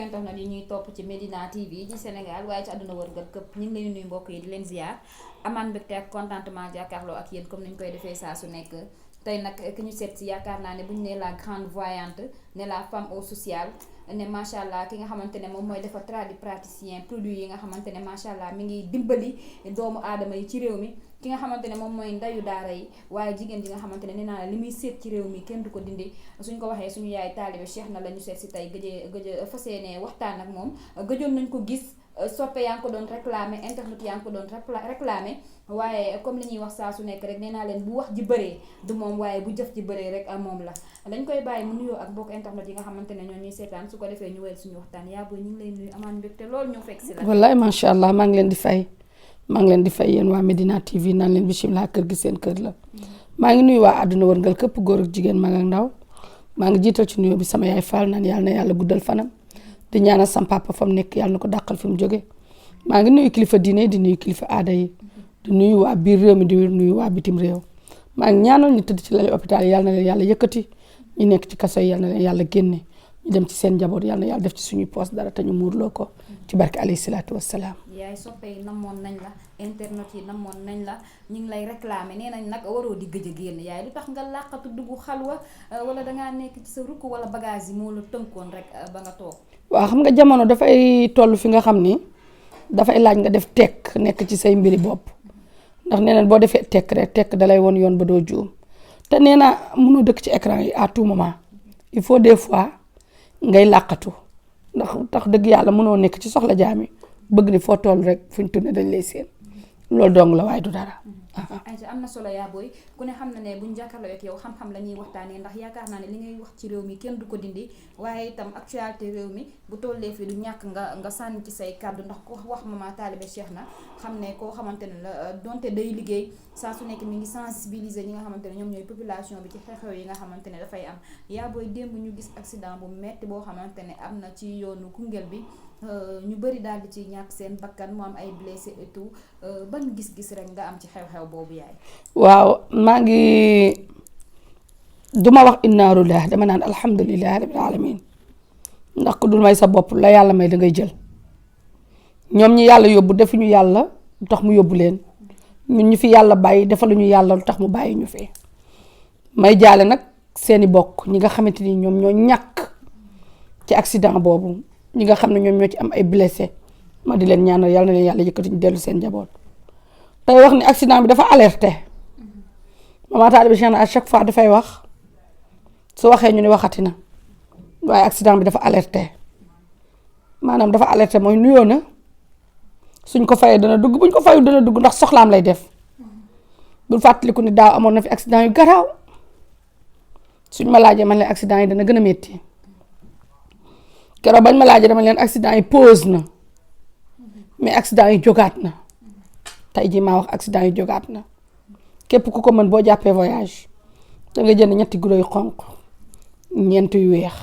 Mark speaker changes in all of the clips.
Speaker 1: internet yi ñuy topp ci Medina TV ci Sénégal waaye ci àdduna wërngal këpp ñu ngi leen nuyu mbokk yi di leen ziar amaan mbégte ak contentement jàkkaarloo ak yéen comme ni ñu koy defee saa su nekk tey nag ki ñu seet si yaakaar naa ne bu ñu nee la grande voyante ne la femme au social ne macha allah ki nga xamante ne moom mooy defar tradipraticien produit yi nga xamante ne macha allah mi ngi dimbali doomu aadama yi ci réew mi ki nga xamante ne moom mooy ndayu daara yi waaye jigéen ji nga xamante ne nee naa la li muy seet ci réew mi kenn du ko dindi suñ ko waxee suñu yaay taalibe Cheikh na la ñu seet si tey gëj fas yéene waxtaan ak moom gëjoon nañ ko gis soppe yaa ngi ko doon réclamer internet yaa ngi ko doon réclamer waaye comme li ñuy wax saa su nekk rek nee naa leen bu wax ji bëree du moom waaye bu jëf ji bëree rek moom la dañ koy bàyyi mu nuyoo ak mbokk internet yi nga xamante ne ñoo ñuy seetaan su ko defee ñu wéyal suñu waxtaan yaa booy ñu ngi lay nuyu amaan mbégte loolu ñoo fekk si la
Speaker 2: wallaay macha allah maa ngi leen di fay yéen waa Medina TV naan leen bismillah kër gi seen kër la maa ngi nuyu waa àdduna wërngal këpp góor ak jigéen mag ak ndaw maa ngi jiital ci nuyoo bi sama yaay Fall naan yàlla na yàlla guddal fanam di ñaanal sam papa fa mu nekk yàlla na ko dàqal fi mu jóge maa ngi nuyu kilifa diine di nuyu kilifa aada yi di nuyu waa biir réew mi di nuyu waa bitim réew maa ngi ñaanal ñu tëdd ci lali hôpital yàlla na leen yàlla yëkkati ñu nekk ci kaso yi yàlla na leen yàlla génne ñu dem ci seen njaboot yàlla na yàlla def ci suñuy poos dara te ñu muurloo ko ci barke alayhi salaatu wassalaam.
Speaker 1: yaay soppe yi namoon nañ la internet yi namoon nañ la ñu ngi lay réclamer nee nañ nag waroo di gëj a génn yaay lu tax nga làqatu dugg xalwa wala dangaa nekk ci sa rukk wala bagage yi moo la tënkoon rek ba nga toog.
Speaker 2: waaw xam nga jamono dafay toll fi nga xam ni dafay laaj nga def tekk nekk ci say mbiri bopp ndax nee na boo defee tekk rek tekk dalay won yoon ba doo juum te nee na mënoo dëkk ci écran yi à tout moment il faut des fois ngay làqatu ndax tax dëgg yàlla mënoo nekk ci soxla jaami bëgg ni foo toll rek fuñ tourné dañ lay seen loolu dong la waaye du dara.
Speaker 1: Aïcha am na solo yaa booy ku ne xam na ne buñ jàkkaarloo ak yow xam-xam la ñuy waxtaanee ndax yaakaar naa ne li ngay wax ci réew mi kenn du ko dindi waaye itam actualité réew mi bu tollee fii du ñàkk nga sànni ci say kàddu ndax ko wax mama taalibe Cheikh na xam ne koo xamante ne la donte day liggéey saa su nekk mi ngi sensibiliser ñi nga xamante ne ñoom ñooy population bi ci xew-xew yi nga xamante ne dafay am yaa booy démb ñu gis accident bu metti boo xamante ne am na ci yoonu Koungheul bi ñu bëri daal di ci ñàkk seen bakkan mu am ay blessé et tout ban gis-gis rek nga am ci xew-xew boobu yaay.
Speaker 2: waaw maa ngi duma wax inna lillahi dama naan alhamdulillahi rabbil alamin ndax ku dul may sa bopp la yàlla may da ngay jël ñoom ñi yàlla yóbbu defuñu yàlla lu tax mu yóbbu leen ñun ñu fi yàlla bàyyi defaluñu yàlla lu tax mu bàyyi ñu fi may jaale nag seeni bokk ñi nga xamante ni ñoom ñoo ñàkk ci accident boobu ñi nga xam ne ñoom ñoo ci am ay blessé ma di leen ñaanal yàlla na leen yàlla yëkkati ñu dellu seen njaboot tey wax ni accident bi dafa alerté mama taalibe Cheikh na à chaque fois dafay wax su waxee ñu ne waxati na waaye accident bi dafa alerté maanaam dafa alerté mooy nuyoo na suñ ko fayee dana dugg buñ ko fayu dana dugg ndax soxlaam lay def bul fàttaliku ni daaw amoon na fi accident yu garaaw suñ ma laajee man leen accident yi dana gën a métti keroog bañ ma laajee dama leen accident yi pause na mais accident yi jógaat na tey jii maa wax accident yi jógaat na képp ku ko mën boo jàppee voyage da nga jënd ñetti guro yu xonq 4 yu weex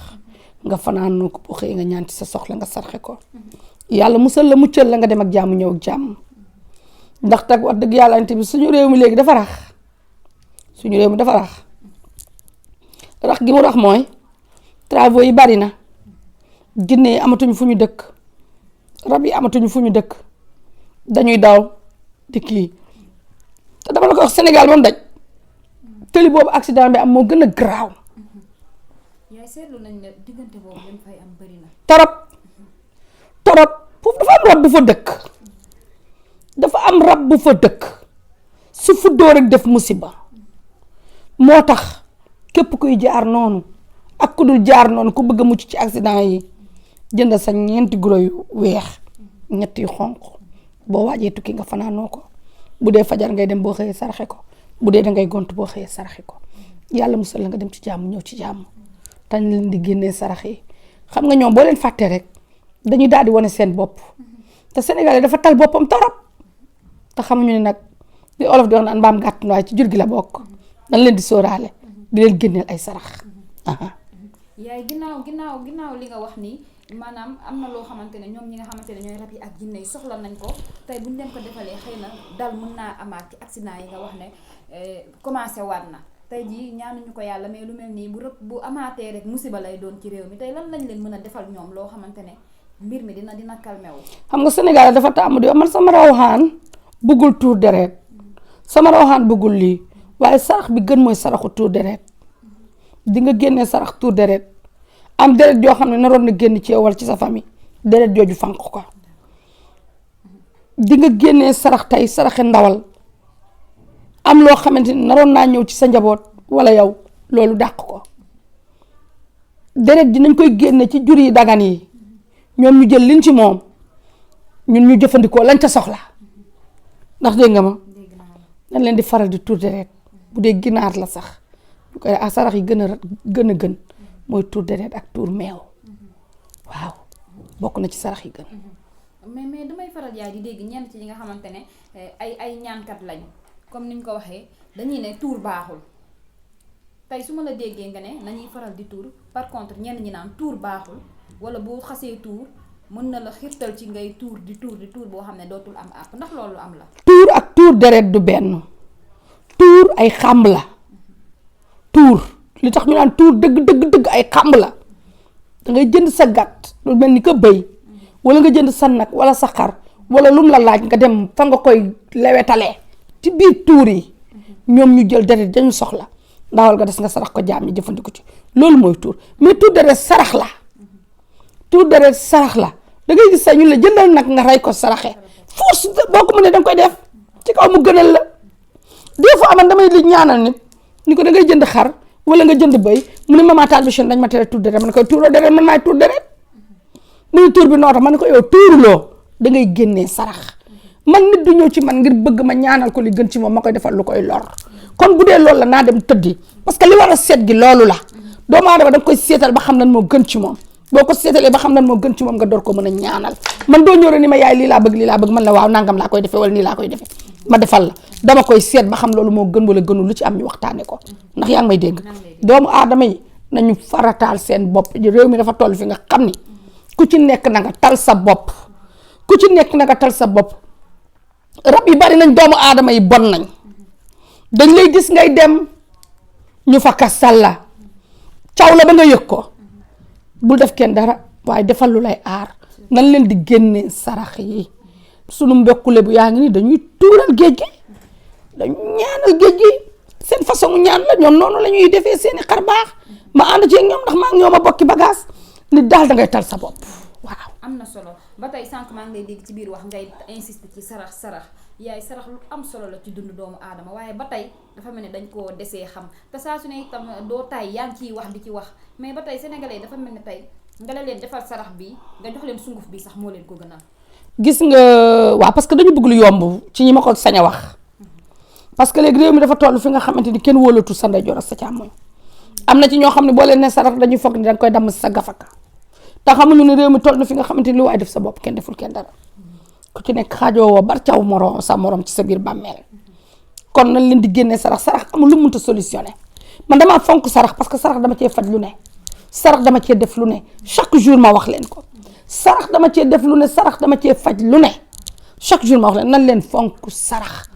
Speaker 2: nga fanaanoo ko boo xëyee nga ñaan ci sa soxla nga sarxe ko yàlla musal la muccal la nga dem ak jàmm ñëw ak jàmm ndax tag wax dëgg yàlla ante bi suñu réew mi léegi dafa rax suñu réew mi dafa rax gi mu rax mooy travaux yi bari na jinne yi amatuñu fu ñu dëkk rab yi amatuñu fu ñu dëkk dañuy daw di kii te dama la ko wax Sénégal ba mu daj tëli boobu accident bi am moo gën a garaaw.
Speaker 1: yaay seetlu nañ ne diggante boobu lim fay am bari na.
Speaker 2: torop foofu dafa am rab bu fa dëkk dafa am rab bu fa dëkk su fuddoo rek def musiba moo tax képp kuy jaar noonu ak ku dul jaar noonu ku bëgg a mucc ci accident yi jënd sa 4 guro yu weex 2 yu xonq boo waajee tukki nga fanaanoo ko bu dee fajar ngay dem boo xëyee saraxe ko bu dee dangay gont boo xëyee saraxe ko yàlla musal la nga dem ci jàmm ñëw ci jàmm tañ leen di génnee sarax yi xam nga ñoom boo leen fàttee rek dañuy daal di wane seen bopp te Sénégalais dafa tal boppam torop te xamuñu ne nag di olof di wax naan mbaam gàtt waaye ci jur gi la bokk dañ leen di sóoraale di leen génneel ay sarax.
Speaker 1: yaay ginnaaw li nga wax nii maanaam am na loo xamante ne ñoom ñi nga xamante ne ñooy rab yi ak jinne yi soxla nañ ko tey buñ leen ko defalee xëy na dal mën naa amaat ci accident yi nga wax ne commencé waat na tey jii ñaanuñu ko yàlla mais lu mel nii bu amaatee rek musiba lay doon ci réew mi tey lan lañ leen mën a defal ñoom loo xamante ne mbir mi dina calmé wu.
Speaker 2: xam nga Sénégal dafa taamu di man sama rawxaan bëggul tuur deret sama rawxaan bëggul lii waaye sarax bi gën mooy saraxu tuur deret di nga génnee sarax tuur deret am deret joo xam ne naroon na génn ci yow wala ci sa famille deret jooju fànq ko di nga génnee sarax tey saraxe ndawal am loo xamante ni naroon naa ñëw ci sa njaboot wala yow loolu dàq ko deret dinañ koy génne ci jur yi dagan yi ñoom ñu jël liñ ci moom ñun ñu jëfandikoo lañ ca soxla ndax dégg nga ma dañ leen di faral di tuur deret bu dee ginaar la sax ñu koy sarax yi gën a gën mooy tuur deret ak tuur meew waaw bokk na ci sarax yi gën.
Speaker 1: mais damay faral yaay di dégg ñenn ci ñi nga xamante ne ay ñaankat lañ comme ni ñu ko waxee dañuy ne tuur baaxul tey su ma la déggee nga ne nañuy faral di tuur par contre ñenn ñi naan tuur baaxul wala boo xasee tuur mën na la xirtal ci ngay tuur di tuur boo xam ne dootul am àpp ndax loolu am la.
Speaker 2: tuur ak tuur deret du benn tuur ay xàmb la tuur li tax ñu naan tuur dëgg ay xàmb la da ngay jënd sa gàtt lu mel ni ko bëy wala nga jënd sa nag wala sa xar wala lum la laaj nga dem fa nga koy lewetalee ci biir tuur yi ñoom ñu jël deret dañu soxla ndawal nga des nga sarax ko jaam ñi jëfandiku ci loolu mooy tuur mais tuur deret sarax la tuur deret sarax la da ngay gis sa ñu la jëndal nag nga rey ko saraxe force boo ko mënee danga koy def ci kaw mu gënal la des fois man damay li ñaanal nit ni ko da ngay jënd xar wala nga jënd bëy mu ne Mama Tall Vision dañ ma tere tuur deret man koy tuuroo deret man maay tuur deret mu ne tuur bi noo tax man ko yow tuuruloo da ngay génnee sarax man nit du ñëw ci man ngir bëgg ma ñaanal ko li gën ci moom ma koy defal lu koy lor kon bu dee loolu la naa dem tëddi parce que li war a seet gi loolu la doomu aadama da nga koy seetal ba xam lan moo gën ci moom boo ko seetalee ba xam lan moo gën ci moom nga door ko mën a ñaanal man doo ñëw rek ni ma yaay lii laa bëgg man la waaw nangam laa koy defee wala nii laa koy defee ma defal la dama koy seet ba xam loolu moo gën wala gënul lu ci am ñu waxtaane ko ndax yaa ngi may dégg doomu aadama yi nañu farataal seen bopp réew mi dafa toll fi nga xam ni ku ci nekk na nga tal sa bopp rab yi bari nañ doomu aadama yi bon nañ dañ lay gis ngay dem ñu fa kasal la caw la ba nga yëg ko bul def kenn dara waaye defal lu lay aar nan leen di génnee sarax yi sunu mbokkule bu yaa ngi ni dañuy tuural géej gi dañu ñaanal géej gi seen façon ñaan la ñoom noonu la ñuy defee seeni xar baax ma ànd ci ñoom ndax maa ngi ñoom a bokki bagage nit daal da ngay tal sa bopp waaw.
Speaker 1: am na solo ba tey sànq maa ngi lay dégg ci biir wax ngay insister ci sarax yaay sarax lu am solo la ci dund doomu aadama waaye ba tey dafa mel ni dañ koo desee xam te saa su ne itam doo tay yaa ngi ciy wax di ci wax mais ba tey sénégalais dafa mel ni tey nga la leen defal sarax bi nga jox leen sunguf bi sax moo leen ko gënal.
Speaker 2: gis nga waaw parce que dañu bëgg lu yomb ci ñi ma ko sañ a wax parce que léegi réew mi dafa toll fi nga xamante ni kenn wóolatu sa ndeyjoor ak sa càmmoñ am na ci ñoo xam ne boo leen ne sarax dañuy foog ni danga koy damm sa gafaka te xamuñu ne réew mi toll na fi nga xamante ni lu waay def sa bopp kenn deful kenn dara ku ci nekk xaajoo woo bar caw morom sa morom ci sa biir bàmmeel kon nañ leen di génnee sarax amul lu mënta solutionné man damaa fonk sarax parce que sarax dama cee faj lu ne sarax dama cee def lu ne chaque jour ma wax leen ko sarax dama cee def lu ne sarax dama cee faj lu ne chaque jour ma wax leen nañ leen fonk sarax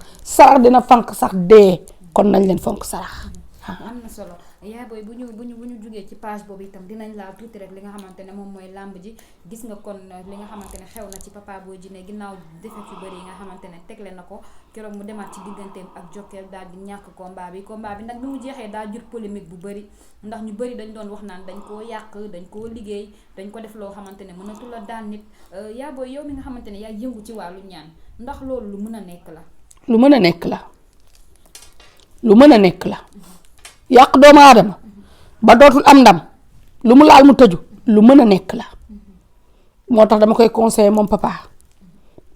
Speaker 2: dina fonk sax dee kon nañ leen fonk sarax.
Speaker 1: am na solo yaa booy bu ñu jugee ci page boobu itam dinañ laal tuuti rek li nga xamante ne moom mooy làmb ji gis nga kon li nga xamante ne xew na ci Papa Boy Djiné ginnaaw defet yu bëri yi nga xamante ne tegle na ko keroog mu demaat ci digganteem ak Jokal daal di ñàkk combat bi nag bi mu jeexee daa jur polémique bu bëri ndax ñu bëri dañ doon wax naan dañ koo yàq dañ koo liggéey dañ ko def loo xamante ne mënatu la daan nit yaa booy yow mi nga xamante ne yaa yëngu ci wàllu ñaan ndax loolu lu mën a nekk la.
Speaker 2: lu mën a nekk la yàq doomu aadama ba dootul am ndam lu mu laal mu tëju lu mën a nekk la moo tax dama koy conseiller moom papa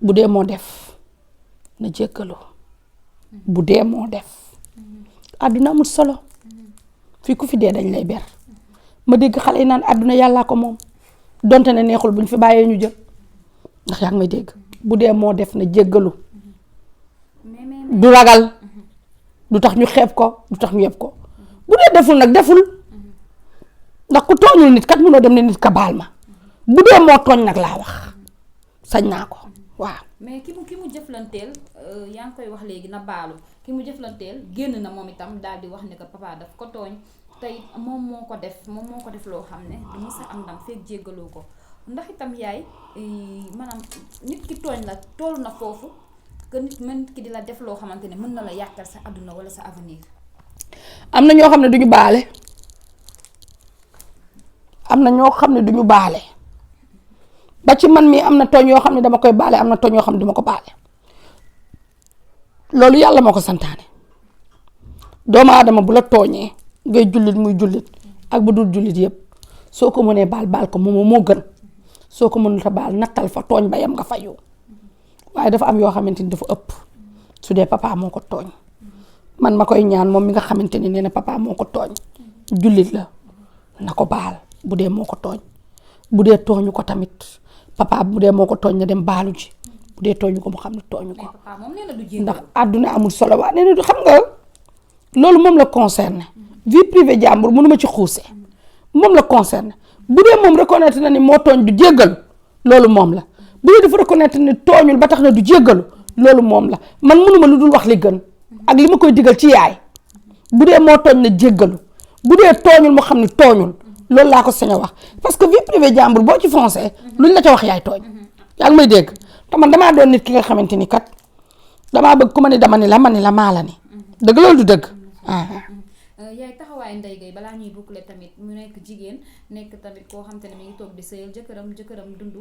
Speaker 2: bu dee moo def na jéggalu bu dee moo def àdduna amul solo fii ku fi dee dañ lay ber ma dégg xale yi naan àdduna yàllaa ko moom donte ne neexul buñ fi bàyyee ñu jël ndax yaa ngi may dégg bu dee moo def na jéggalu du ragal du tax ñu xeeb ko du tax ñu yeb ko bu dee deful nag deful ndax ku tooñul nit kat mënoo dem ne nit ka baal ma bu dee moo tooñ nag laa wax sañ naa ko waaw.
Speaker 1: mais ki mu jëflanteel yaa ngi koy wax léegi na baalu ki mu jëflanteel génn na moom itam daal di wax ne que papa daf ko tooñ tey moom moo ko def loo xam ne du mës a am ndam fekk jéggaloo ko ndax itam yaay maanaam nit ki tooñ la toll na foofu que nit ki di la def loo xamante ne mën na la yàqal sa àdduna wala sa avenir.
Speaker 2: am na ñoo xam ne duñu baale ba ci man mii am na tooñ yoo xam ne dama koy baale am na tooñ yoo xam ne duma ko baale loolu yàlla moo ko santaane. doomu aadama bu la tooñee ngay jullit muy jullit ak bu dul jullit yëpp soo ko mënee baal ko moom moo gën soo ko mënut a baal nattal fa tooñ ba yam nga fayu waaye dafa am yoo xamante ni dafa ëpp su dee papa moo ko tooñ man ma koy ñaan moom mi nga xamante ni nee na papa moo ko tooñ jullit la na ko baal bu dee moo ko tooñ bu dee tooñu ko tamit papa bu dee moo ko tooñ na dem baalu ji bu dee tooñu ko mu xam ne tooñu ko ndax àdduna amul solo waa nee na du xam nga loolu moom la concerné vie privée jàmbur mënuma ci xuuse moom la concerné bu dee moom reconnaître na ni moo tooñ du jéggalu loolu moom la bu dee dafa reconnaître ni tooñul ba tax na du jéggalu loolu moom la man mënuma lu dul wax li gën ak li ma koy digal ci yaay bu dee moo tooñ na jéggalu bu dee tooñul mu xam ni tooñul loolu laa ko sañ a wax parce que vie privée jàmbur boo ci foncé luñ la ca wax yaay tooñ yaa ngi may dégg te man damaa doon nit ki nga xamante ni kat damaa bëgg ku ma ni dama ni la ma ni la maa la ni dëgg loolu du dëgg.
Speaker 1: yaay taxawaay Ndeye Gueye balaa ñuy boucler tamit mu nekk jigéen nekk tamit koo xam te ne mi ngi toog di sëyal jëkkëram dund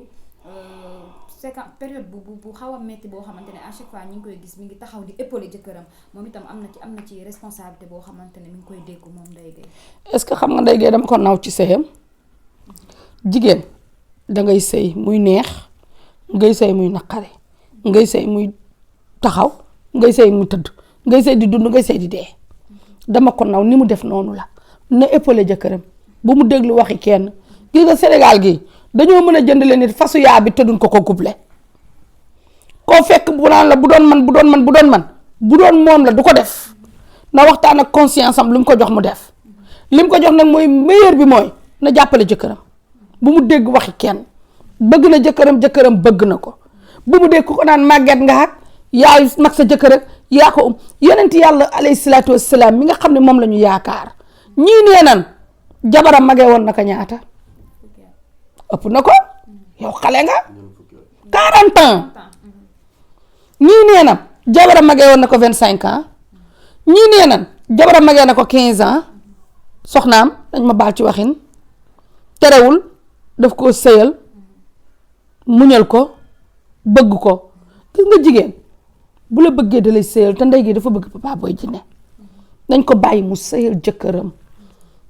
Speaker 1: c'est que période bu xaw a metti boo xamante ne à chaque fois ñu ngi koy gis mi ngi taxaw di épauler jëkkëram moom itam am na ci responsabilité boo xamante ne mi ngi koy dégg moom Ndeye Gueye.
Speaker 2: est-ce que xam nga Ndeye Gueye dama ko naw ci sëyam jigéen dangay sëy muy neex ngay sëy muy naqare ngay sëy muy taxaw ngay sëy muy tëdd ngay sëy di dund ngay sëy di dee dama ko naw ni mu def noonu la na épauler jëkkëram bu mu déglu waxi kenn gis nga Sénégal gi dañoo mën a jëndale nit fasu yaa bi tëdduñ ko couple koo fekk bu naan la bu doon moom la du ko def na waxtaan ak conscience am lu mu ko jox mu def li mu ko jox nag mooy meilleur bi mooy na jàppale jëkkëram bu mu dégg waxi kenn bëgg na jëkkëram bëgg na ko bu mu dégg ko naan màgget nga ak yaay mag sa jëkkër ak yaa ko yonent yàlla alayhi salaatu wassalaam mi nga xam ne moom la ñu yaakaar ñii nee nan jabaram magee woon naka ñaata ëpp na ko yow xale nga 40 ans ñii nee na jabaram magee woon na ko 25 ans ñii nee na jabaram magee na ko 15 ans soxnaam dañ ma baal ci waxin terewul daf koo sëyal muñal ko bëgg ko gis nga jigéen bu la bëggee da lay sëyal te Ndeye Gueye dafa bëgg Papa Boy Djiné nañ ko bàyyi mu sëyal jëkkëram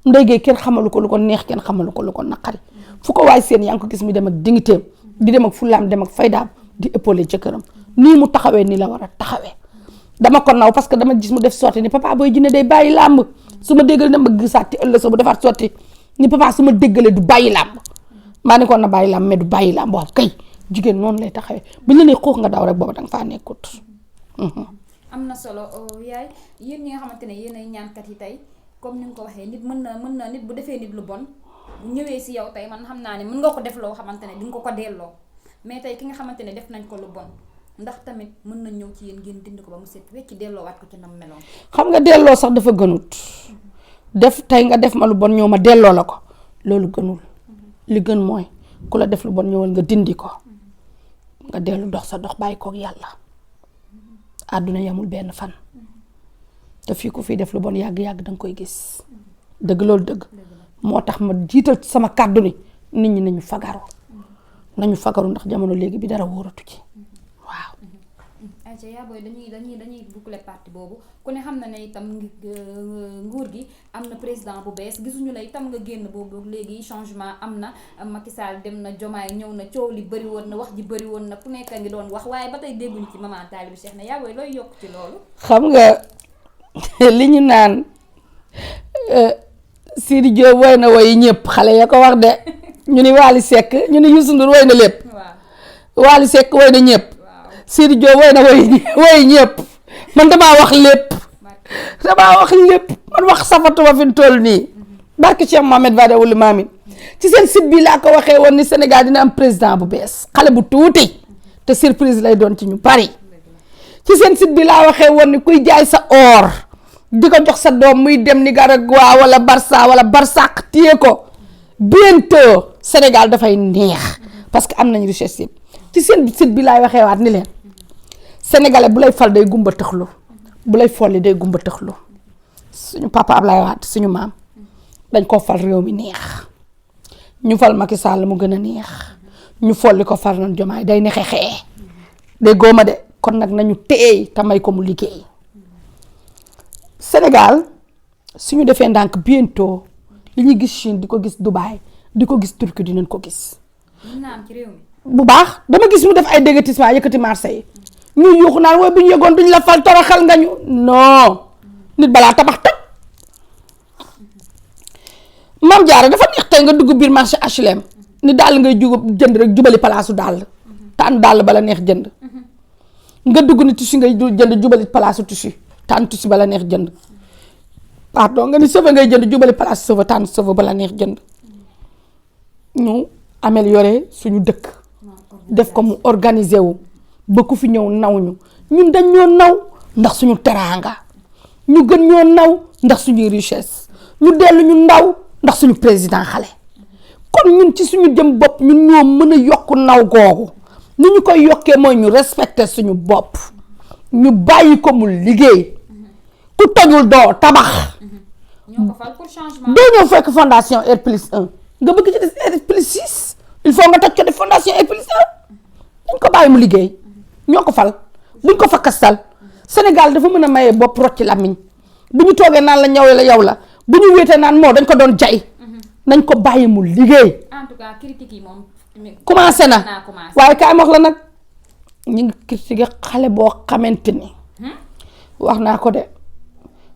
Speaker 2: Ndeye Gueye kenn xamalu ko lu ko neex kenn xamalu ko lu ko naqari fu ko waay seen yaa ngi ko gis mi dem ak dignitéem di dem ak fulaam dem ak faydaam di épauler jëkkëram nii mu taxawee nii la war a taxawee dama ko naw parce que dama gis mu def sorti ni Papa Boy Djiné day bàyyi làmb su ma déggalee dama gisaat ëllëg sa bu defaat sorti ni papa su ma déggalee du bàyyi làmb maa ne ko na bàyyi làmb mais du bàyyi làmb waaw kay jigéen noonu lay taxawee bu ñu la nee xuux nga daw rek booba danga faa nekkut.
Speaker 1: am na solo yaay yéen ñi nga xamante ne yéen ay ñaankat yi tey comme ni nga ko waxee nit mën na nit bu defee nit lu bon bu ñëwee si yow tey man xam naa ne mën nga ko def loo xamante ne di nga ko delloo mais tey ki nga xamante ne def nañ ko lu bon ndax tamit mën na ñëw ci yéen ngeen dindi ko ba mu set wecc delloowaat ko ci nam meloon.
Speaker 2: xam nga delloo sax dafa gënut def tey nga def ma lu bon ñëw ma delloo la ko loolu gënul li gën mooy ku la def lu bon ñëwal nga dindi ko nga dellu dox sa dox bàyyi koog yàlla àdduna yamul benn fan te fii ku fii def lu bon yàgg-yàgg danga koy gis dëgg loolu dëgg moo tax ma jiital sama kàddu ni nit ñi nañu fagaru ndax jamono léegi bi dara wóoratu ci waaw.
Speaker 1: ayca yaa booy dañuy boucler partie boobu ku ne xam na ne itam nguur gi am na président bu bees gisuñu la itam nga génn boobu léegi changement am na Macky Sall dem na Diomaye ñëw na coow li bëri woon na wax ji bëri woon na ku nekk a ngi doon wax waaye ba tey dégguñu ci maman Talibou Cheikh na yaa booy looy yokk ci loolu.
Speaker 2: xam nga li ñu naan Sidi Diop woy na woy ñëpp xale ya ko wax de ñu ni Wally Seck ñu ni Youssou Ndour woy na lépp. waaw Wally Seck woy na ñëpp. Sidi Diop woy na woy ñëpp man damaa wax lépp man wax safatuma fi mu toll nii barke Cheikh Mohamed Vada wulu Mamin ci seen site bi laa ko waxee woon ni Sénégal dina am président bu bees xale bu tuuti te surprise lay doon ci ñu bari ci seen site bi laa waxee woon ni kuy jaay sa or di ko jox sa doom muy dem Nicaragua wala Barça wala Barsaq téye ko bientôt Sénégal dafay neex parce que am nañ richesse yëpp ci seen site bi laay waxee waat ni leen sénégalais bu lay fal day gumba tëxlu bu lay folli day gumba tëxlu suñu papa Ablaye Wade suñu maam dañ koo fal réew mi neex ñu fal Macky Sall mu gën a neex ñu folli ko fal nañ Diomaye day ne xexee day góoma de kon nag nañu téye te may ko mu liggéey Sénégal suñu defee ndànk bientôt li ñuy gis Chine di ko gis Dubaï di ko gis Turquie dinañ ko gis bu baax dama gis mu def ay déguerpissement yëkkati marché yi ñu yuuxu naan wooy bu ñu yëgoon duñ la fal toroxal nga ñu non nit balaa tabax toj Mame Diarra dafa neex tey nga dugg biir marché HLM ni dàll ngay jënd rek jubali palaasu dàll tànn dàll bala neex jënd nga dugg ni tissu ngay jënd jubali palaasu tissu tànn tissu bala neex jënd pardon nga ni cheveux ngay jënd jubali palaasu cheveux tànn cheveux bala neex jënd ñu améliorer suñu dëkk def ko mu organiser wu ba ku fi ñëw naw ñu ñun dañ ñoo naw ndax suñu teraanga ñu gën ñoo naw ndax suñuy richesse ñu dellu ñu ndaw ndax suñu président xale kon ñun ci suñu jëm bopp ñun ñoo mën a yokk naw googu ni ñu koy yokkee mooy ñu respecter suñu bopp ñu bàyyi ko mu liggéey ku tojul doo tabax doo ñëw fekk fondation R+1 nga bëgg ci def R+6 il faut nga toj ko def fondation R+1 dañ ko bàyyi mu liggéey ñoo ko fal buñ ko fa kastal Sénégal dafa mën a maye bopp rocci làmmiñ bu ñu toogee naan la ñaw la yow la bu ñu wéetee naan moo dañ ko doon jay nañ ko bàyyi mu liggéey.
Speaker 1: En tout cas critique yi moom
Speaker 2: commencé na waaye kaay ma wax la nag ñu ngi critiqué xale boo xamante ni wax naa ko de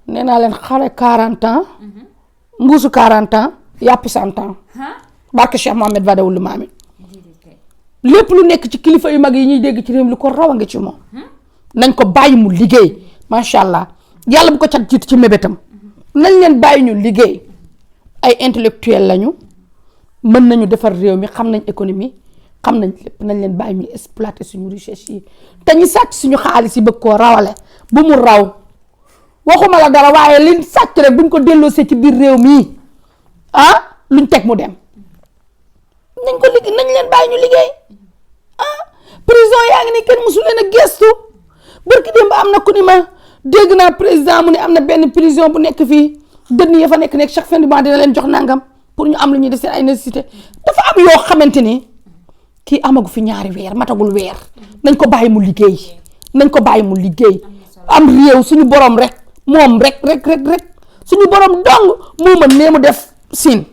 Speaker 2: nee naa leen xale 40 ans mbuusu 40 ans yàpp 100 ans barke Cheikh Mohamed Vadawul Maami lépp lu nekk ci kilifa yu mag yi ñuy dégg ci réew mi lu ko raw a ngi ci moom nañ ko bàyyi mu liggéey macha allah yàlla bu ko cat jiitu ci mébétam nañ leen bàyyi ñu liggéey ay intellectuel lañu mën nañu defar réew mi xam nañ économie xam nañ lépp nañ leen bàyyi ñu exploiter suñu richesse yi te ñu sàcc suñu xaalis yi bëgg koo rawale bu mu raw waxuma la dara waaye li sàcc rek buñ ko delloosee ci biir réew mi luñ teg mu dem nañ ko liggéey nañ leen bàyyi ñu liggéey prison yaa ngi ni kenn mësu leen a gestu barki démb am na ku ni ma dégg naa président mu ne am na benn prison bu nekk fii dënn ya fa nekk chaque fin du mois dina leen jox nangam pour ñu am lu ñuy def seen ay nécessité dafa am yoo xamante ni kii amagu fi ñaari weer matagul weer nañ ko bàyyi mu liggéey nañ ko bàyyi mu liggéey am réew suñu borom rek moom rek suñu borom dong moo mën nee mu def Siin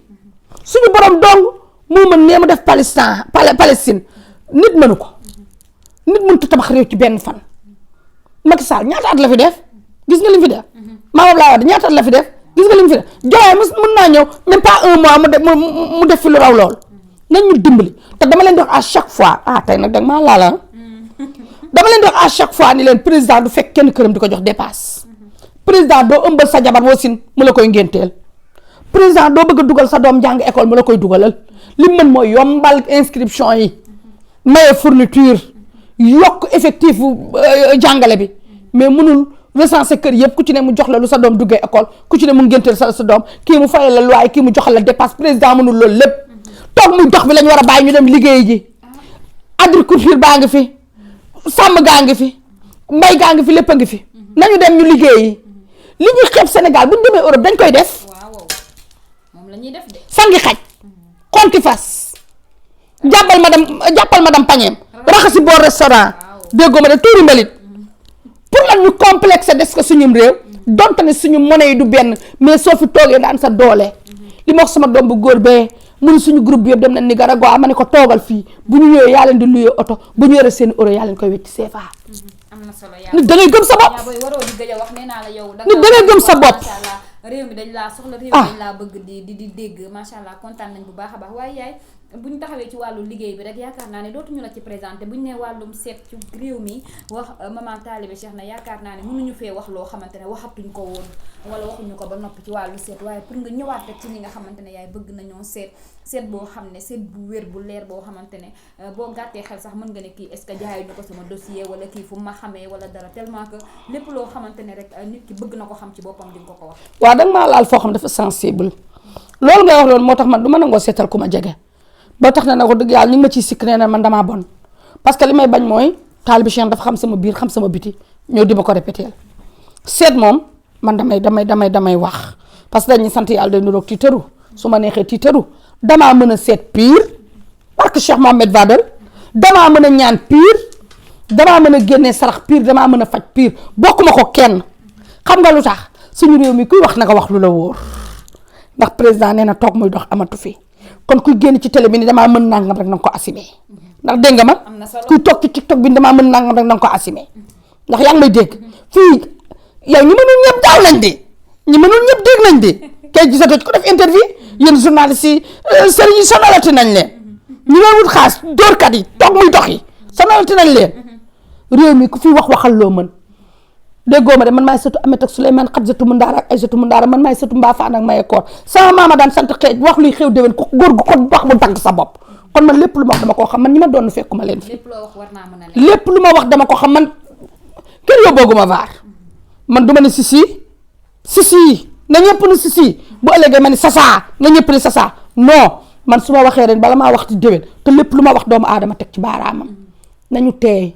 Speaker 2: suñu borom dong moo mën nee mu def Palestine nit mënu ko nit mënut a tabax réew ci benn fan. Macky Sall ñaata at la fi def gis nga li mu fi def Mame Abdoulaye Wade ñaata at la fi def gis nga li mu fi def Diomaye mën naa ñëw même pas un mois mu def fi lu raw lool nañ ñu dimbali te dama leen di wax à chaque fois tey nag danga maa laala dama leen di wax à chaque fois ni leen président du fekk kenn këram di ko jox dépasse président doo ëmbal sa jabar wasin mu la koy ngénteel président doo bëgg a dugal sa doom jàng école mu la koy dugalal li mën mooy yombal inscription yi maye fourniture yokk effectif jàngale bi mais mënul recenser kër yëpp ku ci ne mu jox la lu sa doom duggee école ku ci ne mu ngénteel sa doom kii mu fayal la loyer kii mu joxal la dépasse président mënul loolu lépp toog muy dox bi lañu war a bàyyi ñu dem liggéey ji agriculture baa ngi fi sàmm gaa ngi fi mbay gaa ngi fi lépp a ngi fi nañu dem ñu liggéeyi li ñuy xeeb Sénégal bu ñu demee Europe dañ koy def
Speaker 1: moom la ñuy def de
Speaker 2: sangi xaj xonki fas jàppal madame pañeem raxasi boor restaurant déggoo ma de tuuri mbalit pour lan ñu complexe des ko suñum réew donte ne suñu monnaie yi du benn mais soo fi toogee daan sa doole li ma wax sama doom bu góor bee mun suñu groupe bi yëpp dem na Nicaragua ma ne ko toogal fii bu ñu ñëwee yaa leen di luyee oto bu ñu yore seen euro yaa leen koy wecc CFA
Speaker 1: am na solo
Speaker 2: nit da ngay gëm sa bopp nit da ngay gëm sa bopp
Speaker 1: réew mi dañ laa soxla réew mi dañ laa bëgg di dégg macha allah kontaan nañ bu baax a baax waaye yaay bu ñu taxawee ci wàllu liggéey bi rek yaakaar naa ne dootuñu la ci présenté bu ñu nee wàllum seet ci réew mi wax maman Talibé Cheikh na yaakaar naa ne mënuñu fee wax loo xamante ne waxatuñ ko woon wala waxuñu ko ba noppi ci wàllu seet waaye pour nga ñëwaat rek ci ñi nga xamante ne yaay bëgg nañoo seet boo xam ne seet bu wér bu leer boo xamante ne boo gàttee xel sax mën nga ne kii est-ce que jaayuñu ko sama dossier wala kii fu ma xamee wala dara tellement que lépp loo xamante ne rek nit ki bëgg na ko xam ci boppam di nga ko wax.
Speaker 2: waaw danga maa laal foo xam dafa sensible loolu ngay wax loolu moo tax man du ma nangoo seetal ku ma jege ba tax na ne ko dëgg yàlla ñu ngi ma ciy sikk nee na man damaa bon parce que li may bañ mooy Talibé Cheikh dafa xam sama biir xam sama biti ñëw di ma ko répéter seet moom man damay wax parce que dañuy sant yàlla day niroog tiitaru su ma neexee tiitaru damaa mën a seet pire parce que Cheikh Mohamed Fadel damaa mën a ñaan pire damaa mën a génnee sarax pire damaa mën a faj pire bokkuma ko kenn xam nga lu tax suñu réew mi kuy wax na nga wax lu la wóor ndax président nee na toog muy dox amatu fi kon kuy génn ci télé bi ni damaa mën nangam rek na nga ko assumé ndax dégg nga ma kuy toog ci TikTok bi damaa mën nangam rek na nga ko assumé ndax yaa ngi may dégg fii yow ñi mënul ñëpp daaw nañ de ñi mënul ñëpp dégg nañ de kay gisatoo ci ko def interview yéen journaliste yi sëriñ yi sonalati nañ leen ñu doon wut xaas dóorkat yi toog muy dox yi sonalati nañ leen réew mi ku fi waxal loo mën déggoo ma de man maay sëtu Amet ak Souleymane Xadjatu Mundaara ak Aysatu Mundaara man maay sëtu Mbaafaan ak Maye Koor sama maama daan sant xeej wax luy xew déwén ko góor gu ko wax mu dagg sa bopp kon man lépp lu ma wax dama koo xam man ñi ma doon fekkuma leen fi lépp lu ma wax dama ko xam man kenn yóbbooguma vaar man du ma ne sisi na ñëpp ni sisi bu ëllëgee ma ni sasa na ñëpp ni sasa non man su ma waxee ren bala maa wax ci déwén te lépp lu ma wax doomu aadama teg ci baaraamam nañu teey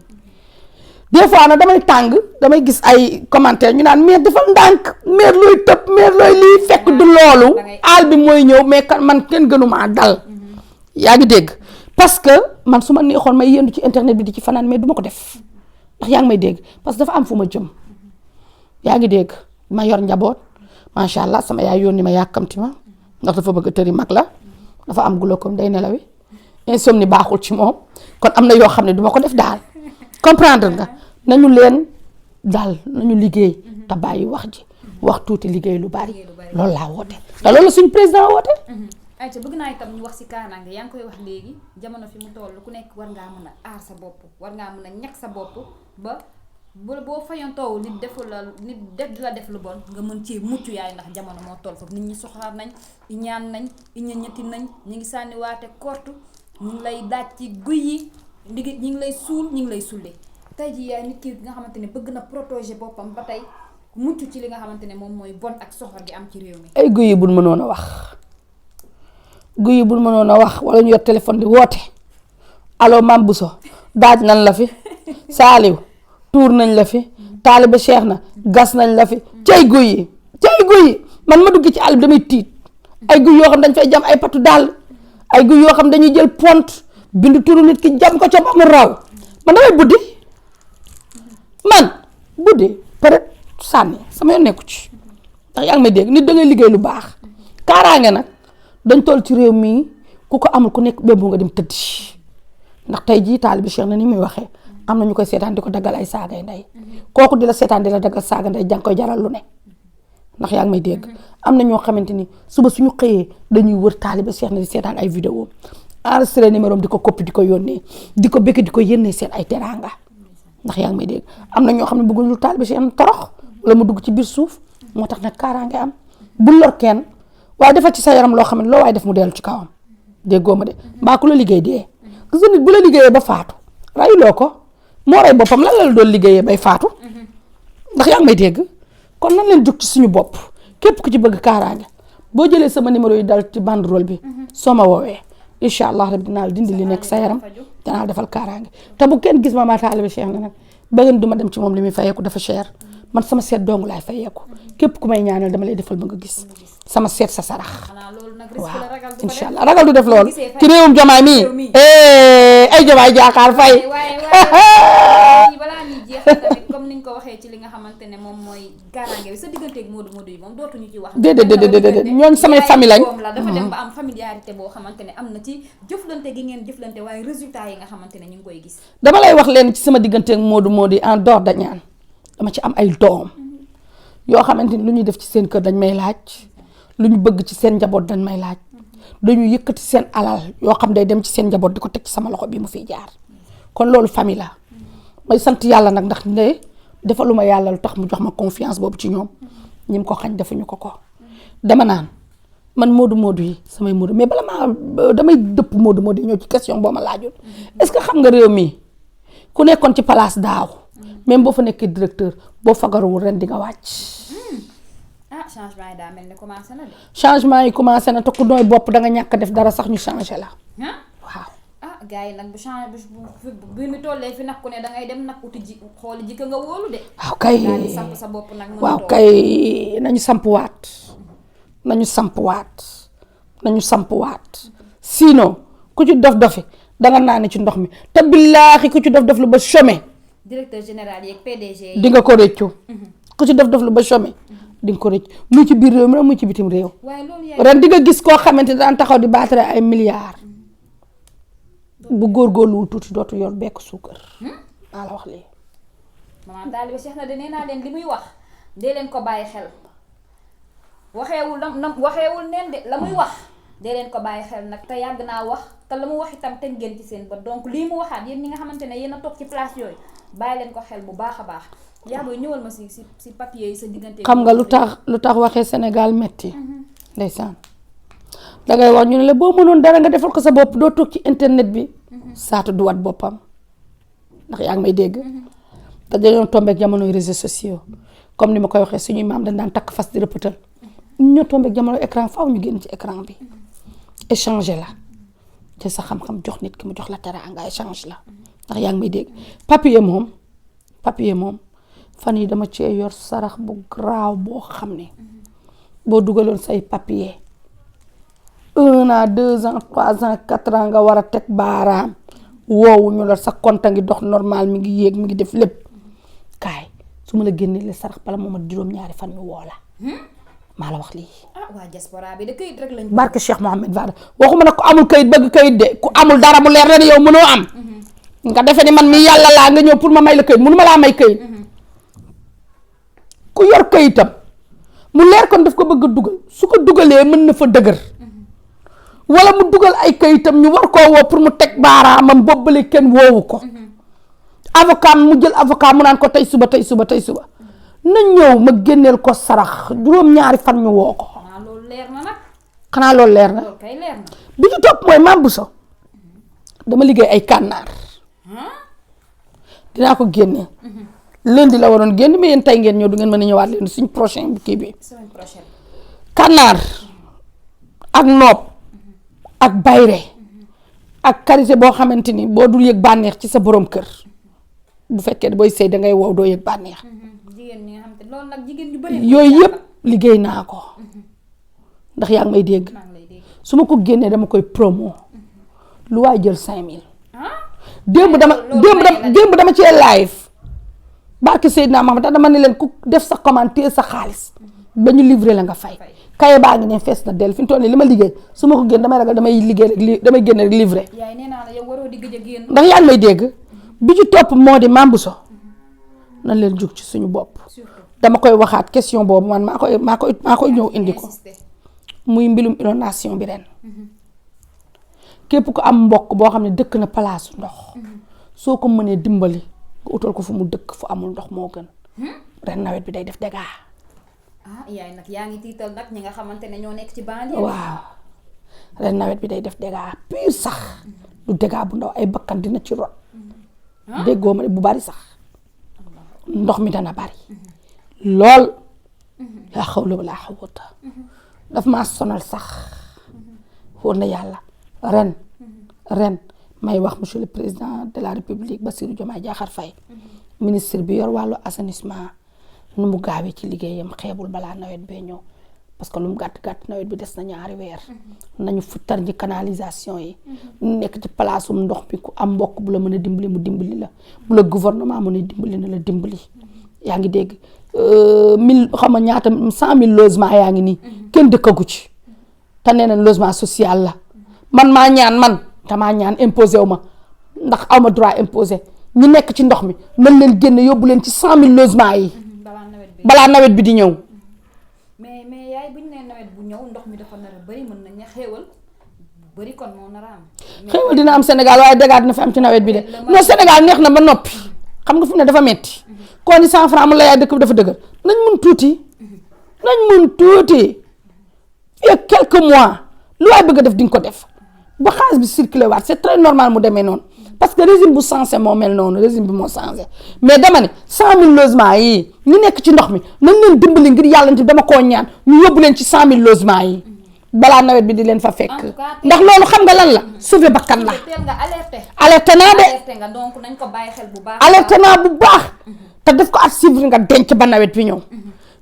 Speaker 2: des fois nag damay tàng damay gis ay commentaire ñu naan mais defal ndànk mais looy tëb mais looy lii fekk du loolu aal bi mooy ñëw mais man kenn gënumaa dal yaa ngi dégg parce que man su ma neexoon may yendu ci internet bi di ci fanaan mais du ma ko def ndax yaa ngi may dégg parce que dafa am fu ma jëm yaa ngi dégg ma yor njaboot macha allah sama yaay yónni ma yàkkamti ma ndax dafa bëgg tëri mag la dafa am glaucome day nelawi insomnie baaxul ci moom kon am na yoo xam ne du ma ko def daal comprendre nga nañu leen daal nañu liggéey te bàyyi wax ji wax tuuti liggéey lu bari loolu laa woote te loolu la suñu président woote.
Speaker 1: ayca bëgg naa itam ñu wax ci kaaraange yaa ngi koy wax léegi jamono fi mu toll ku nekk war ngaa mën a aar sa bopp war ngaa mën a ñàkk sa bopp ba boo fayantoowu nit defu la nit di la def lu bon nga mën ci mucc yaay ndax jamono moo toll foofu nit ñi soxaar nañ ñaan nañ ñetti nañ ñu ngi sànni waate kortu ñu ngi lay daaj ci guy yi ndigi ñu ngi lay suul ñu ngi lay sulle tey ji yaay nit ki nga xamante ne bëgg na protéger boppam ba tey mucc ci li nga xamante ne moom mooy bon ak soxor gi am ci réew mi.
Speaker 2: ay guy yi bul mënoon a wax wala ñu yor téléphone di woote allo Mame Bousso daaj nañ la fi Saaliw tuur nañ la fi Talibé Cheikh na gas nañ la fi cay guy yi man ma dugg ci àll bi damay tiit ay guy yoo xam dañ fay jam ay patu daal ay guy yoo xam dañuy jël pont bindu turu nit ki jam ko ca ba mu raw man damay buddi peut-être sànni sama yoon nekku ci ndax yaa ngi may dégg nit da ngay liggéey lu baax kaaraange nag dañ toll ci réew mii ku ko amul ku nekk bébu nga dem tëddi ndax tey jii Talibé Cheikh na ni muy waxee am na ñu koy seetaan di ko daggal ay saagay ndey kooku di la seetaan di la daggal saaga ndey jàng koy jaral lu ne ndax yaa ngi may dégg am na ñoo xamante ni suba suñu xëyee dañuy wër Talibé Cheikh na di seetaan ay vidéo enregistré numéro di ko copie di ko yónnee di ko bëgg di ko yénnee seen ay teraanga ndax yaa ngi may dégg am na ñoo xam ne bëgguñ lu Talibé Cheikh na torox wala mu dugg ci biir suuf moo tax nag kaaraange am bu lor kenn waaye defal ci sa yaram loo xam ne loo waaye def mu dellu ci kawam déggoo ma de mbaa ku la liggéey dee gis nga nit bu la liggéeyee ba faatu rayuloo ko moo rey boppam lan la doon liggéeyee bay faatu ndax yaa ngi may dégg kon nan leen jug ci suñu bopp képp ku ci bëgg kaaraange boo jëlee sama numéro yi dal ci banderole bi soo ma woowee incha allah rabbi dinaa dindi li nekk sa yaram danaa defal kaaraange te bu kenn gis ma Talibé Cheikh na nag ba ngeen duma dem ci moom li muy fayeeku dafa cher man sama seet dong laay fayeeku képp ku may ñaanal dama lay defal ba nga gis sama seet sa sarax waaw incha allah ragal du def loolu ci réewum Jomaay mii ay Jomaay jaakaar fay
Speaker 1: balaa ñuy jeexal tamit comme ni nga ko waxee ci li nga xamante ne moom mooy kaaraange bi sa digganteeg Modou yi moom dootuñu ci wax
Speaker 2: déedéet ñooñ samay famille lañ
Speaker 1: la dafa dem ba am familiarité boo xamante ne am na ci jëflante gi ngeen jëflante waaye résultat yi nga xamante ne ñu ngi koy gis
Speaker 2: dama lay wax leen ci sama digganteeg Modou yi en dehors de ñaan dama ci am ay doom yoo xamante ni lu ñuy def ci seen kër dañ may laaj lu ñu bëgg ci seen njaboot dañ may laaj dañu yëkkati seen alal yoo xam day dem ci seen njaboot di ko teg ci sama loxo bi mu fiy jaar kon loolu famille la may sant yàlla nag ndax ne defaluma yàlla lu tax mu jox ma confiance boobu ci ñoom ñim ko xañ defuñu ko dama naan man moodu yi samay moodu mais bala maa damay dëpp moodu yi ñëw ci question boo ma laajoon est-ce que xam nga réew mi ku nekkoon ci place daaw même boo fa nekkee directeur boo fagaruwul ren di nga wàcc.
Speaker 1: Changement yi daa mel ni commencé na de.
Speaker 2: changement yi commencé na te ku nooy bopp da nga ñàkk def dara sax ñu changé la. waaw.
Speaker 1: gars yi nag bu changé bi mu tollee fi nag ku ne dangay dem nag uti xooli jikko nga wóolu de.
Speaker 2: waaw kay
Speaker 1: daal di samp sa bopp nag.
Speaker 2: waaw kay nañu sampuwaat sinon ku ci dof-dofi danga naan ci ndox mi te billaahi ku ci dof-dof lu ba chômé.
Speaker 1: directeur général yeeg PDG yi.
Speaker 2: di nga ko rëccu. ku ci dof-dof lu ba chômé. di nga ko rëcc muy ci biir réew mi muy ci bitim réew. ren di nga gis koo xamante daan taxaw di baatare ay milliards. bu góorgóorluwul tuuti dootu yor bekk suukar. maa la wax lii.
Speaker 1: maman taalibe Cheikh na de nee naa leen li muy wax dee leen ko bàyyi xel waxeewul neen de la muy wax dee leen ko bàyyi xel nag te yàgg naa wax te la mu wax itam teg ngeen ci seen bët donc lii mu waxaat yéen ñi nga xamante ne yéen a toog ci place yooyu bàyyi leen ko xel bu baax a baax. yaa booy ñëwal ma si papier yi sa diggante.
Speaker 2: xam nga lu tax waxee Sénégal metti ndeysaan dangay wax ñu ne la boo mënoon dara nga defal ko sa bopp doo toog ci internet bi. saatu du wat boppam ndax yaa ngi may dégg. te dañoo tombeek jamonoy réseaux sociaux comme ni ma koy waxee suñuy maam dañ daan takk fas di rëppatal ñoo tombeek jamono écran faaw ñu génn ci écran bi échanger la ci sa xam-xam jox nit ki mu jox la teraanga échange la ndax yaa ngi may dégg papier moom. fan yi dama cee yor sarax bu graaw boo xam ne boo dugaloon say papier 1 an 2 ans 3 ans 4 ans nga war a teg baaraam woowu ñu la sa compte ngi dox normal mi ngi yéeg mi ngi def lépp kaay su ma la génnee le sarax bala moo ma juróom-ñaari fan ñu woo la maa la wax lii.
Speaker 1: waa diaspora bi de kayit rek lañ.
Speaker 2: barke Cheikh Mohamed Vada waxuma nag ku amul kayit bëgg kayit de ku amul dara mu leer ren yow mënoo am. nga defee ni man mi yàlla laa nga ñëw pour ma may la kayit mënu ma laa may kayit. ku yor kayitam mu leer kon daf ko bëgg a dugal su ko dugalee mën na fa dëgër wala mu dugal ay kayitam ñu war koo woo pour mu teg baaraamam boobale kenn woowu ko avocat mu jël avocat mu naan ko tey suba na ñëw ma génneel ko sarax juróom-ñaari fan ñu woo ko.
Speaker 1: xanaa loolu leer na nag.
Speaker 2: xanaa loolu leer na.
Speaker 1: loolu kay leer na.
Speaker 2: bi ñu topp mooy Mame Bousso dama liggéey ay kànnaar dinaa ko génne. lundi la waroon génn mais yéen tey ngeen ñëw du ngeen mën a ñëwaat leen suñ prochain kii bi.
Speaker 1: semaine prochaine.
Speaker 2: kànnaar ak noob ak bayre ak karité boo xamante ni boo dul yëg bànneex ci sa borom kër bu fekkee booy sëy dangay wow doo yëg bànneex.
Speaker 1: jigéen ñi nga xam te loolu nag jigéen ñu bari.
Speaker 2: yooyu yëpp liggéey naa ko ndax yaa ngi may dégg su ma ko génnee dama koy promo lu waay jël 5000. démb dama cee live. barke Seydina Mahamad dama ne leen ku def sa commentaire sa xaalis ba ñu livré la nga fay kaye baa ngi ne fees na del fi mu toll nii li ma liggéey su ma ko génn damay ragal damay génn rek livré.
Speaker 1: yaay nee naa la yow waroo di gëj a génn.
Speaker 2: ndax yaa ngi may dégg bi ci topp moo di Mame Bousso nan leen jug ci suñu bopp dama koy waxaat question boobu man maa koy ñëw indi ko muy mbilum inondation bi ren képp ku am mbokk boo xam ne dëkk na palaasu ndox soo ko mënee dimbali nga utal ko fu mu dëkk fu amul ndox moo gën ren nawet bi day def dégâts.
Speaker 1: yaay nag yaa ngi tiital nag ñi nga xamante ne ñoo nekk ci banlieue.
Speaker 2: waaw ren nawet bi day def dégâts puis sax du dégâts bu ndaw ay bakkan dina ci rot déggoo ma ne bu bari sax ndox mi dana bari lool laa xawla wala xawata daf maa sonal sax wóor na yàlla ren may wax monsieur le président de la république Bassirou Diomaye Diakhar Faye ministre bi yor wàllu assainissement nu mu gaawee ci liggéeyam xeebul balaa nawet bee ñëw parce que lu mu gàtt nawet bi des na ñaari weer nañu futtar ñi canalisation yi nekk ci palaasum ndox bi ku am mbokk bu la mën a dimbali mu dimbali la bu la gouvernement mën a dimbali na la dimbali yaa ngi dégg 1000 xam nga ñaata 100000 logements yaa ngi nii kenn dëkkagu ci te nee na logement social la man damaa ñaan imposé wu ma ndax aw ma droit imposé ñi nekk ci ndox mi nañ leen génne yóbbu leen ci 100000 logements yi balaa nawet bi di ñëw.
Speaker 1: mais yaay bu ñu nee nawet bu ñëw ndox mi dafa nar a bari mën nañ ne xéewal bëri kon moo nar a am.
Speaker 2: xéewal dina am Sénégal waaye dégâts dina fi am ci nawet bi de non Sénégal neex na ba noppi xam nga fu mu ne dafa metti koo ni 100 francs mu la yaay dëkk bi dafa dëgër nañ mun tuuti il y a quelques mois lu waay bëgg a def di nga ko def ba xaalis bi circulé waat c'est très normal mu demee noonu parce que régime bu sensé moo mel noonu régime bi moo changé mais dama ne 100 000 logements yi ñu nekk ci ndox mi nañ leen dimbali ngir yàlla dama koo ñaan ñu yóbbu leen ci 100 000 logements yi balaa nawet bi di leen fa fekk ndax loolu xam nga lan la sauver bakkan la.
Speaker 1: teel nga
Speaker 2: alerté naa de
Speaker 1: alerté nga donc nañ ko bàyyi xel bu baax.
Speaker 2: alerté naa bu baax te def ko at suivre nga denc ba nawet bi ñëw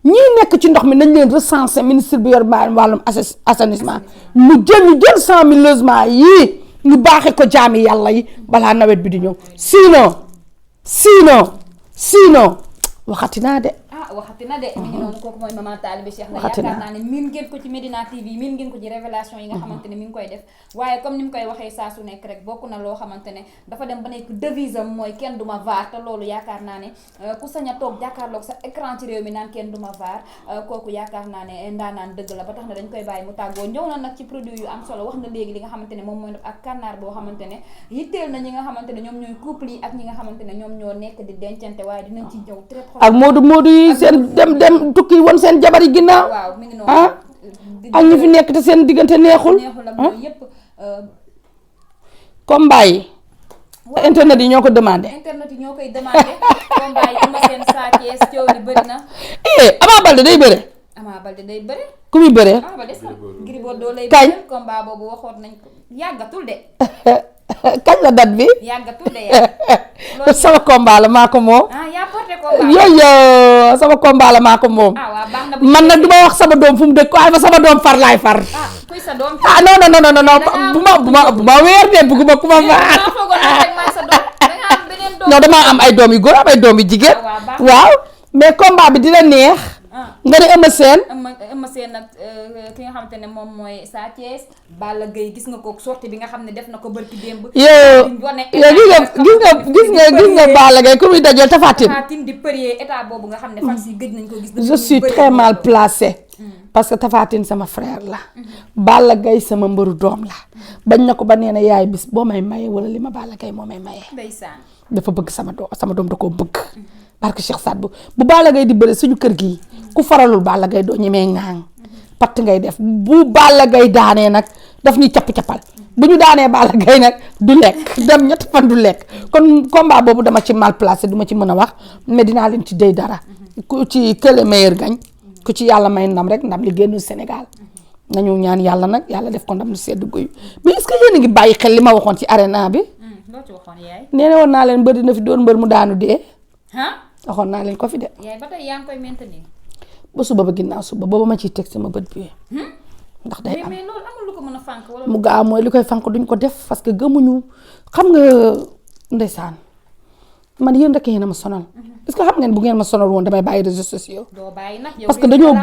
Speaker 2: ñii nekk ci ndox mi nañ leen recenser ministre bi yor wàllum assainissement ñu jël 100 000 logements yii ñu baaxee ko jaami yàlla yi balaa nawet bi di ñëw sinon waxati naa de.
Speaker 1: waxati na de mi ngi noonu kooku mooy maman Talibé Cheikh na yaakaar naa ne miin ngeen ko ci Medina TV miin ngeen ko ci révélation yi nga xamante ne mi ngi koy def waaye comme ni mu koy waxee saa su nekk rek bokk na loo xamante ne dafa dem ba nekk devise am mooy kenn du ma vaar te loolu yaakaar naa ne ku sañ a toog jàkkaarloog sa écran ci réew mi naan kenn du ma vaar kooku yaakaar naa ne ndaanaan dëgg la ba tax na dañ koy bàyyi mu tàggoo ñëw na nag ci produit yu am solo wax na léegi li nga xamante ne moom mooy ak kànnaar boo xamante ne yitteel na ñi nga xamante ne ñoom ñooy couple yi ak ñi nga xamante ne ñoom ñoo nekk di dencante waaye dinañ ci ñëw très
Speaker 2: ak Modou yi seen dem tukki woon seen jabar yi ginnaaw.
Speaker 1: waaw mi ngi noonu
Speaker 2: ak ñi fi nekk te seen diggante neexul.
Speaker 1: ak yooyu yëpp.
Speaker 2: combat yi. internet yi ñoo ko demandé.
Speaker 1: internet yi ñoo koy demandé. combat yi ama seen Sa Thiès coow li bëri na.
Speaker 2: Ama Baldé day bëre.
Speaker 1: Ama Baldé day bëre.
Speaker 2: ku muy bëree.
Speaker 1: Ama Baldé sax Gris Bordeaux lay
Speaker 2: kañ
Speaker 1: bëre combat boobu waxoon nañ ko yàggatul de.
Speaker 2: kañ la date bi.
Speaker 1: yàggatul de yàlla.
Speaker 2: sama combat la maa ko moom.
Speaker 1: yaa porté combat.
Speaker 2: yooyu sama combat la maa ko moom.
Speaker 1: waaw baax na
Speaker 2: man nag du ma wax sama doom fu mu dëkk waaye fa sama doom far laay far.
Speaker 1: kuy sa doom.
Speaker 2: non bu ma weer de bëgguma ku ma faar. non damaa am ay doom yu góor am ay doom yu jigéen. waaw mais combat bi dina neex. nga ne Eumeu Sène.
Speaker 1: Eumeu Sène nag ki nga xamante ne moom mooy Sa Thiès Balla Gaye gis nga ko sortie bi nga xam ne def na ko bërki démb.
Speaker 2: gis nga Balla Gaye ku muy dajal Tapha Tine
Speaker 1: di përie état boobu nga xam ne fan si gëj nañ ko gis.
Speaker 2: je suis très mal placée. parce que Tapha Tine sama frère la. Balla Gaye sama mbëru doom la. bañ na ko ba nee na yaay bis boo may maye wala li ma Balla Gaye moo may maye.
Speaker 1: ndeysaan
Speaker 2: dafa bëgg sama doom da koo bëgg. barke Cheikh Saad bu Balla Gaye di bëre suñu kër gi ku faralul Balla Gaye doo ñemee ŋaang patt ngay def bu Balla Gaye daanee nag daf ñuy capp-cappal bu ñu daanee Balla Gaye nag du lekk dem ñetti fan du lekk kon combat boobu dama ci mal placé duma ci mën a wax mais dinaa leen ci déy dara ku ci que le meilleur gagne ku ci yàlla may ndam rek ndam li génnul Sénégal nañu ñaan yàlla nag yàlla def ko ndam lu sedd guyu mais est-ce que yéen a ngi bàyyi xel li ma waxoon ci arena bi
Speaker 1: loo ci waxoon yaay
Speaker 2: nee woon naa leen mbër dina fi doon mbër mu daanu dee waxoon naa leen ko fi de.
Speaker 1: yaay ba tey yaa ngi koy maintenir.
Speaker 2: ba suba ba ginnaaw suba booba ma ciy teg sama bët bi. ndax day am
Speaker 1: mais loolu amul lu ko mën a fànk wala.
Speaker 2: mu gaaw mooy li koy fànk duñ ko def parce que gëmuñu xam nga ndeysaan man yéen rek yéen a ma sonal. est-ce que xam ngeen bu ngeen ma sonal woon damay bàyyi réseaux sociaux.
Speaker 1: doo bàyyi nag yow
Speaker 2: parce que dañoo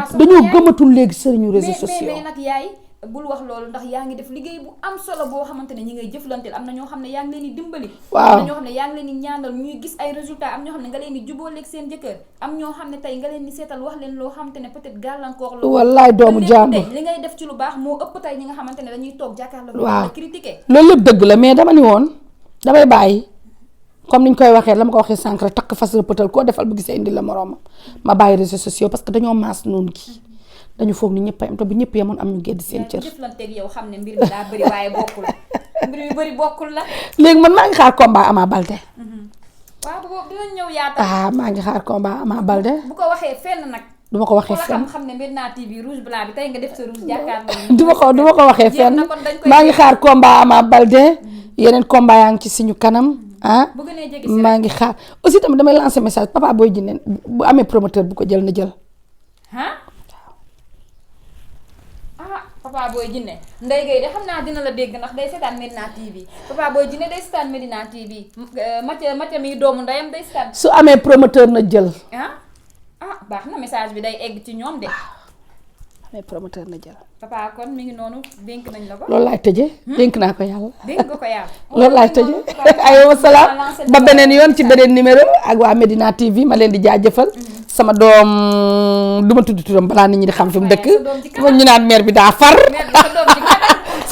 Speaker 2: gëmatul léegi sëriñu réseaux sociaux.
Speaker 1: mais nag yaay bul wax loolu ndax yaa ngi def liggéey bu am solo boo xamante ne ñi ngay jëflanteel am na ñoo xam ne yaa ngi leen di dimbali.
Speaker 2: waaw
Speaker 1: am na ñoo xam ne yaa ngi leen di ñaanal ñuy gis ay résultats am ñoo xam ne nga leen di jubóoleeg seen jëkkër am ñoo xam ne tey nga leen di seetal wax leen loo xamante ne peut-être gàllankoor la.
Speaker 2: wallaay doomu jàmbur
Speaker 1: li ngay def ci lu baax moo ëpp tey ñi nga xamante ne dañuy toog jàkkaarloo.
Speaker 2: waaw
Speaker 1: critiquer
Speaker 2: loolu lépp dëgg la mais dama ni woon damay bàyyi comme niñ koy waxee la ma ko waxee sànq rek takk fas rëppatal koo defal bu gisee indi la moroomam ma bàyyi réseaux sociaux parce que dañoo maas noonu gi dañu foog ni ñëpp a am te bu ñëpp yemoon am ñu gedd seen cër.
Speaker 1: jëflanteeg yow xam ne mbir mi daa bëri waaye bokkul mbir mi bëri bokkul la.
Speaker 2: léegi man maa ngi xaar combat Ama Baldé.
Speaker 1: waaw boobu dinañ ñëw yaatal.
Speaker 2: maa ngi xaar combat Ama Baldé.
Speaker 1: bu ko waxee fenn nag.
Speaker 2: du ma ko waxee fenn
Speaker 1: xam ne Medina TV rouge blanc bi tey nga def sa rouge jàkkaarloo.
Speaker 2: du ma ko waxee fenn maa ngi xaar combat Ama Baldé yeneen combat yaa ngi ci suñu kanam.
Speaker 1: bu gënee jege
Speaker 2: maa ngi xaar aussi tamit damay lancer message Papa Boy Djiné bu amee promoteur bu ko jël na jël.
Speaker 1: Papa Boy Djiné Ndeye Gueye de xam naa dina la dégg ndax day seetaan Medina TV Papa Boy Djiné day seetaan Medina TV Mathia mi doomu ndeyam day seetaan.
Speaker 2: su amee promoteur na jël.
Speaker 1: baax na message bi day egg ci ñoom de.
Speaker 2: amee promoteur na jël.
Speaker 1: papa kon mi ngi noonu dénk nañ la ko.
Speaker 2: loolu laay tëjee. dénk naa ko yàlla.
Speaker 1: dénk nga ko yàlla.
Speaker 2: loolu laay tëjee aywa salaam ba beneen yoon ci beneen numéro ak waa Medina TV ma leen di jaajëfal. sama doom du ma tudd turam balaa nit ñi di xam fi mu dëkk. ñu naan mère bi daa far.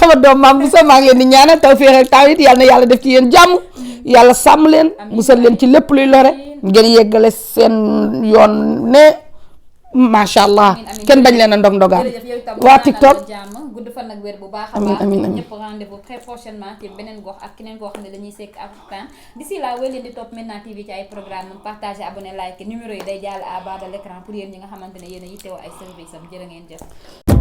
Speaker 2: sama doom maam bu sa maa ngi leen di ñaanal tawfeex ak tawit yàlla na yàlla def ci yéen jàmm yàlla sàmm leen musal leen ci lépp luy lore ngeen yeggale seen yoon ne macha allah kenn bañ leen a ndog-ndogaan waa TikTok
Speaker 1: gudd fan ak wér bu baax a
Speaker 2: amiin
Speaker 1: baax
Speaker 2: amiin amiin
Speaker 1: ñëpp rendez-vous très prochainement ci beneen gox ak keneen koo xam ne dañuy sekk ak waxtaan d'ici là wéy leen di topp Médina TV ci ay programme partager abonné like numéro yi day jàll à bas de l'écran pour yéen ñi nga xamante ne yéen a yittewoo ay service am jërë ngeen jëf